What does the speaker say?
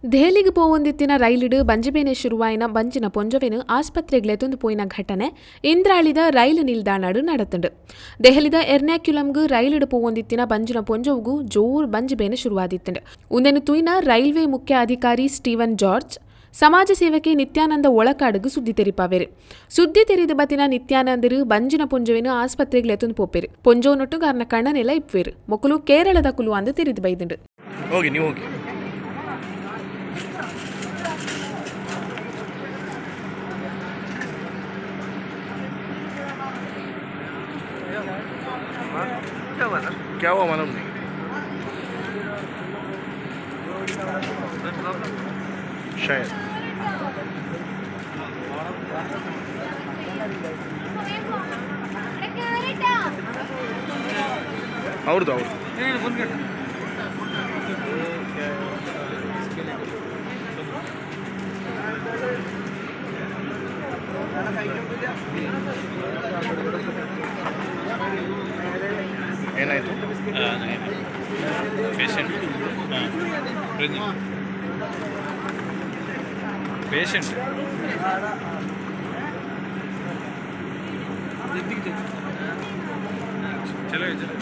ದೆಹಲಿಗೆ ಪೋವೊಂದಿತ್ತಿನ ರೈಲಿಡು ಬಂಜಿಬೇನೆ ಶುರುವಾಯಿನ ಬಂಜಿನ ಪೊಂಜೊವೆನು ಆಸ್ಪತ್ರೆಗ್ ಲೆತೊಂದು ಪೋಯಿನ ಘಟನೆ ಇಂದ್ರಾಳಿದ ರೈಲು ನಿಲ್ದಾಣಡ್ ನಡತ್ಂಡ್. ದೆಹಲಿದ ಎರ್ನಾಕ್ಯುಲಂಗ್ ರೈಲಿಡು ಪೋವೊಂದಿತ್ತಿನ ಬಂಜಿನ ಪೊಂಜೊವುಗು ಜೋರ್ ಬಂಜಿಬೇನೆ ಶುರುವಾದಿತ್ತಂಡ್. ಉಂದೆನು ತೂಯಿನ ರೈಲ್ವೆ ಮುಖ್ಯ ಅಧಿಕಾರಿ ಸ್ಟೀವನ್ ಜಾರ್ಜ್ ಸಮಾಜ ಸೇವಕೆ ನಿತ್ಯಾನಂದ ಒಳಕಾಡುಗು ಸುದ್ದಿ ತೆರಿಪಾವೆರು. ಸುದ್ದಿ ತೆರಿದು ಬತ್ತಿನ ನಿತ್ಯಾನಂದರು ಬಂಜಿನ ಪೊಂಜೊವೆನು ಆಸ್ಪತ್ರೆಗ್ ಲೆತೊಂದು ಪೋಪೆರು. ಪೊಂಜೊವುನೊಟ್ಟುಗು ಅರ್ನ ಕಣ್ಣನೆಲ ಇಪ್ಪುವೆರು. ಮೊಕುಲು ಕೇರಳದ ಕುಲು ಅಂದ್ ತೆರಿದು ಬೈದುಂಡು. ಹೋಗಿ ನೀವು ಹೋಗಿ. क्या हुआ मालूम नहीं। शायद ಅವ್ರದ್ದು ಅವ್ರದ್ದು. ಏನಾಯಿತು? ಪೇಷಂಟ್ ಪೇಷಂಟ್ ಚಲೋ ಚಲೋ.